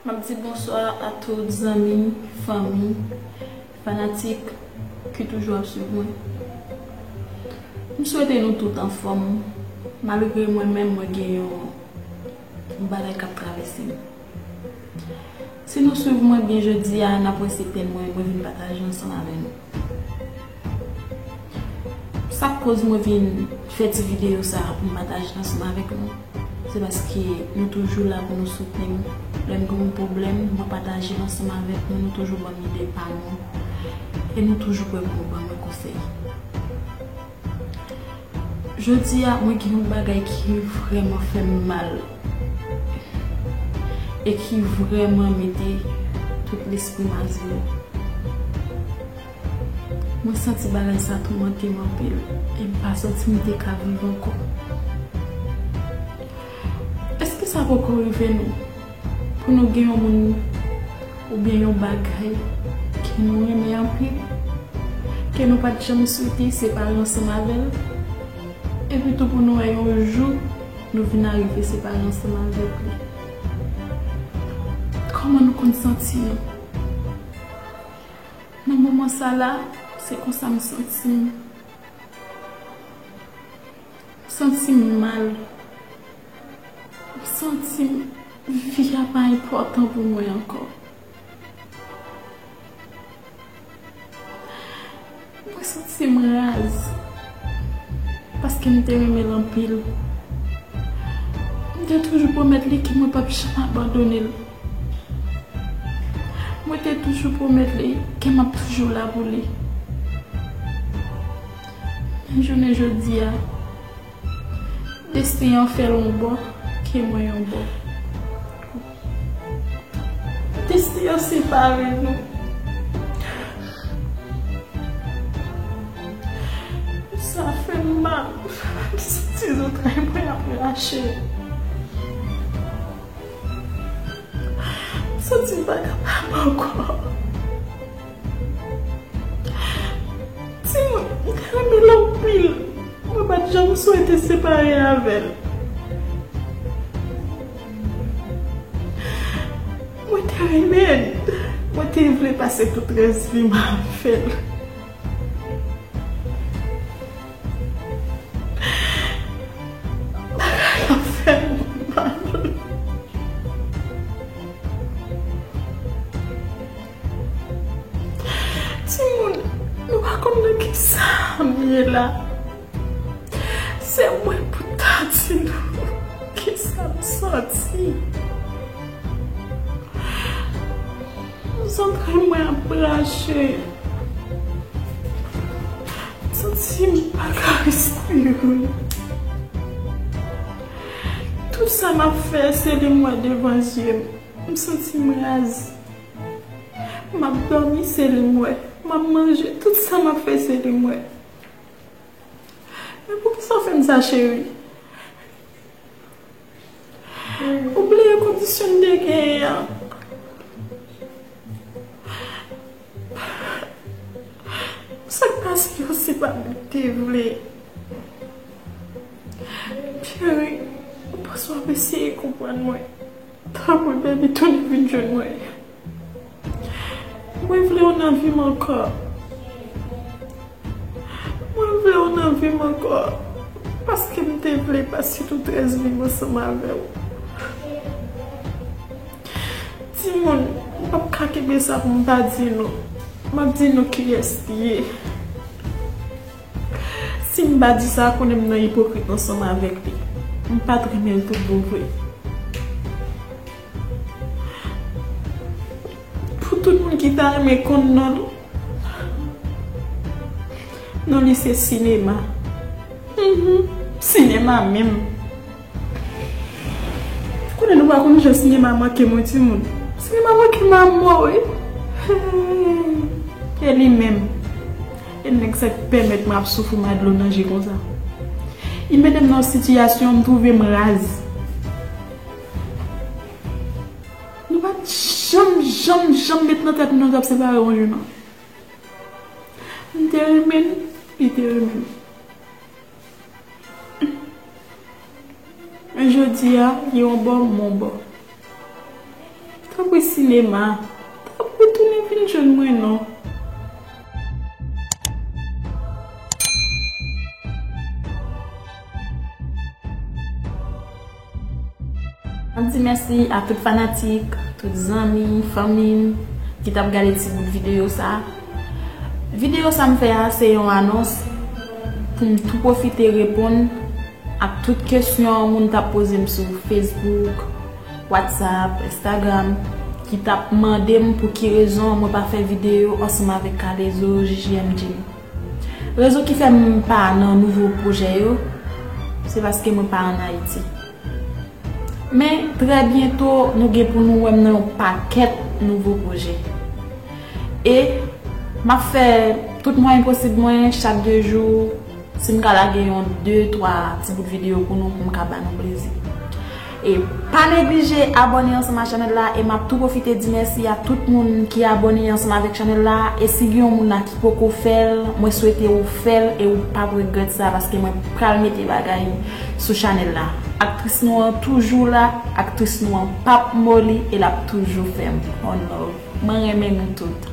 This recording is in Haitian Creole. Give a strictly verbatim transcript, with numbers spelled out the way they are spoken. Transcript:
M ap di bonswa a tout zanmi, fanmi, fanatik ki toujou ap swiv mwen. M swete nou tout anfòm, malgre mwen menm mwen gen yon bagay k ap travèse m. Si nou swiv mwen byen jodi a, n ap wè se pèn mwen, mwen vin pataje ansanm avè nou. Sa k koz mwen vin fè ti videyo sa a pou m pataje l ansanm avèk nou, se paske nou toujou la pou nou soutni m. Lè m gen yon pwoblèm, mwen pataje l ansanm avèk nou, nou toujou ban m ide pa nou, e nou toujou prè pou nou ban mwen konsèy. Jodi a, mwen gen yon bagay ki vrèman fè m mal e ki vrèman mete tout lespri m a zewo. Mwen santi bagay sa toumante m anpil e m pa santi m te ka viv ankò. Èske sa poko rive nou? Pou nou gen yon moun oubyen yon bagay ke nou renmen anpil, ke nou pa t janm swete separe ansanm avè l, epi tou pou nou wè yon jou nou vin arive separe ansanm avèk li. Kòman nou konn santi nou? Nan moman sa la, se konsa m santi m. M santi m mal. M santi m vi a pa enpòtan pou mwen ankò. Mwen santi m raz paske m te renmen l anpil. M te toujou pwomèt li ke mwen p ap janm abandone l. Mwen te toujou pwomèt li ke m ap toujou la pou li. Men jounen jodi a, desten an fè l yon bò, ke mwen yon bò. Desten an separe nou. Sa fè m mal. M santi zantray mwen ap rache. M santi m pa kapab ankò. Timoun, m te renmen l anpil. Mwen pa t janm swete separe avè l. Mwen te renmen l. Mwen te vle pase tout rès vi m avè l. Bagay la fè m mal. Timoun, nou pa konn nan kisa m ye la. Se mwen pou ta di nou kisa m santi. Zantray mwen ap rache. M santi m pa ka respire. Tout sa m ap fè, se li m wè devan zye m. M santi m raz. M ap dòmi, se li m wè. M ap manje, tout sa m ap fè, se li m wè. Men poukisa w fè m sa, cheri? Ou bliye kondisyon n te genyen an? Sa k pase yo, se pa m te vle. Cheri, ou panse w ap eseye konprann mwen? Tanpri, baby, tounen vin jwenn mwen. Mwen vle w nan vi m ankò. Mwen vle w nan vi m ankò. Paske m te vle pase tout rès vi m ansanm avè w. Timoun, m p ap ka kenbe sa pou m pa di nou. M ap di nou kiyès li ye. Si m pa di sa, konnen m nan ipokrit ansanm avèk li. M pa t renmen l tout bon vre. Pou tout moun ki ta renmen konn non l, non li se Sinema. Mhm, Sinema menm. Konnen nou pa konn jan Sinema manke mwen, timoun. Sinema manke m amò, wi. E li menm. E nèg sa k pèmèt mwen ap soufri m a dlo nan je konsa. Li mete m nan yon sitiyasyon, m twouve m raz. Nou pa t janm, janm, janm met nan tèt nou n ap separe yon jou, non. M te renmen l, li te renmen m. Men jodi a, li yon bò, m yon bò. Tanpri sinema, tanpri tounen vin jwenn mwen non. M ap di mèsi a tout fanatik, tout zanmi, fanmi m ki t ap gade ti bout videyo sa. Videyo sa m fè a se yon anons pou m tou pwofite reponn ak tout kesyon moun t ap poze m sou Facebook, WhatsApp, Instagram, ki t ap mande m pou ki rezon mwen pa fè videyo ansanm avèk Kalezo, J J M Jimmy. Rezon ki fè m pa nan nouvo pwojè yo, se paske mwen pa ann Ayiti. Men, trè byento, nou gen pou nou wè m nan yon pakèt nouvo pwojè. E m ap fè tout mwayen posib mwen, chak de jou, si m ka lage yon de, twa ti bout videyo pou nou, pou m ka ba nou plezi. E pa neglije abòne ansanm ak chanèl la, e m ap tou pwofite di mèsi a tout moun ki abòne ansanm avèk chanèl la. E si gen yon moun la ki poko fè l, mwen swete ou fè l e ou p ap regrèt sa, paske mwen pral mete bagay sou chanèl la. Aktris nou an toujou la, aktris nou an p ap moli e l ap toujou fèm. One love. Mwen renmen nou tout.